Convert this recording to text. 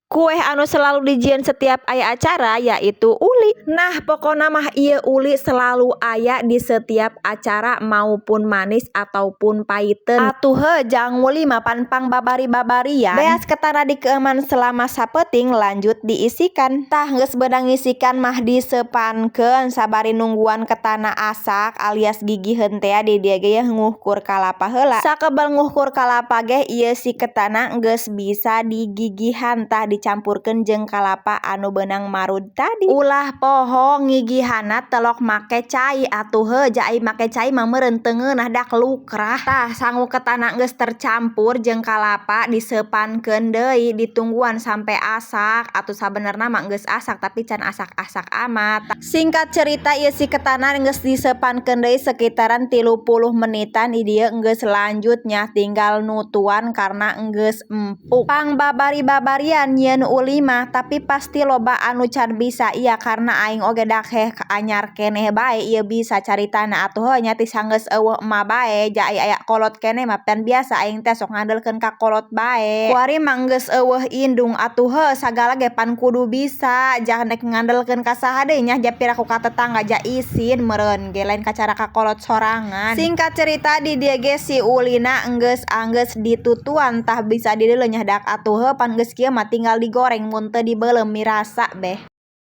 Kue anu selalu dijieun setiap aya acara yaitu uli. Nah, pokona mah ieu uli selalu aya di setiap acara maupun manis ataupun paiteun. Atuh heuh, jang uli mah pan pang babari-babarian. Beas ketana dikeueuman selama sapeuting, lanjut diisikan. Tah, geus beunang ngisikan mah disepankeun sabari nungguan ketana asak alias gigiheun tea. Di dieu ge yeuh nguhkur kalapa heula. Sakebel nguhkur kalapa ge, ieu si ketana geus bisa digigihan. Tah, dicampurkeun jeung kalapa anu beunang marud tadi. Ulah poho ngigihanna telok make cai atuh heuh, ja ai make cai mah meureun teu ngeunah, dak lukrah. Tah, sangu ketana geus tercampur jeung kalapa, disepankeun deui, ditungguan sampai asak. Atuh sabenerna mah geus asak, tapi can asak-asak amat. Singkat cerita, ieu si ketana geus disepankeun deui sekitaran 30 menitan. Di dieu geus lanjut nya, tinggal nutuan karena geus empuk. Pang babari-babarian nyieun uli mah, tapi pasti loba anu can bisa, iya karena aing oge dak heh anyar keneh bae ieu bisa caritana. Atuh heuh nya, ti sanggeus euweuh emak bae, ja ai aya kolot keneh mah pan biasa aing teh sok ngandelkeun ka kolot bae. Kuari mah geus euweuh indung, atuh heuh, sagala ge pan kudu bisa, jangan rek ngandelkeun ka saha deui nya, ja piraku ka tetangga ja isin meureun ge, lain kacara ka kolot sorangan. Singkat cerita, di dieu ge si ulina geus anggeus ditutuan. Tah, bisa dideuleu nya dak. Atuh heuh, pan geus kieu mah tinggal digoreng, mun teu dibeuleum mirasa beh.